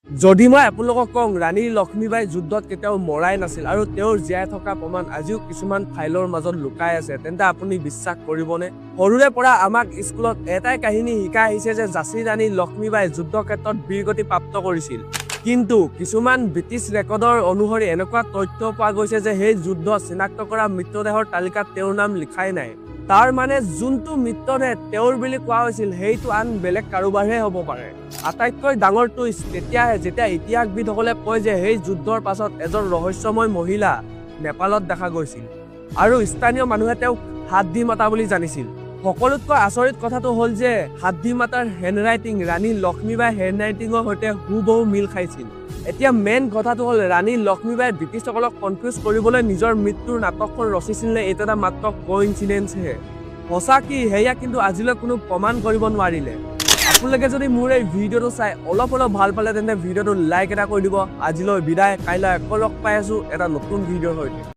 যদি মই আপোনালোকক কওঁ, ৰাণী লক্ষ্মীবাই যুদ্ধত কেতিয়াও মৰাই নাছিল আৰু তেওঁৰ জীয়াই থকা প্ৰমাণ আজিও কিছুমান ফাইলৰ মাজত লুকাই আছে, তেন্তে আপুনি বিশ্বাস কৰিবনে? সৰুৰে পৰা আমাক স্কুলত এটাই কাহিনী শিকাই আহিছে যে ঝাঁচী ৰাণী লক্ষ্মীবাই যুদ্ধক্ষেত্ৰত বীৰগতি প্ৰাপ্ত কৰিছিল। কিন্তু কিছুমান ব্ৰিটিছ ৰেকৰ্ডৰ অনুসৰি এনেকুৱা তথ্য পোৱা গৈছে যে সেই যুদ্ধত চিনাক্ত কৰা মৃতদেহৰ তালিকাত তেওঁৰ নাম লিখাই নাই। তাৰ মানে যোনটো মৃতদেহ তেওঁৰ বুলি কোৱা হৈছিল, সেইটো আন বেলেগ কাৰোবাৰহে হ'ব পাৰে। আটাইতকৈ ডাঙৰ টুইষ্ট তেতিয়াহে, যেতিয়া ইতিহাসবিদসকলে কয় যে সেই যুদ্ধৰ পাছত এজন ৰহস্যময় মহিলা নেপালত দেখা গৈছিল আৰু স্থানীয় মানুহে তেওঁক সাধ্বী মাতা বুলি জানিছিল। সকলোতকৈ আচৰিত কথাটো হ'ল যে সাধ্বী মাতাৰ হেণ্ডৰাইটিং ৰাণী লক্ষ্মীবাইৰ হেণ্ডৰাইটিঙৰ সৈতে হুবহু মিল খাইছিল। এতিয়া মেইন কথাটো হ'ল, ৰাণী লক্ষ্মীবাই ব্ৰিটিছসকলক কনফিউজ কৰিবলৈ নিজৰ মৃত্যুৰ নাটকখন ৰচিছিল নে এইটো এটা মাত্ৰ কইনচিডেঞ্চহে? সঁচা কি সেয়া কিন্তু আজিলৈ কোনো প্ৰমাণ কৰিব নোৱাৰিলে। আপোনালোকে যদি মোৰ এই ভিডিঅ'টো চাই অলপ অলপ ভাল পালে, তেন্তে ভিডিঅ'টো লাইক এটা কৰি দিব। আজিলৈ বিদায়। কাইলৈ আকৌ লগ পাই আছোঁ এটা নতুন ভিডিঅ'ৰ সৈতে।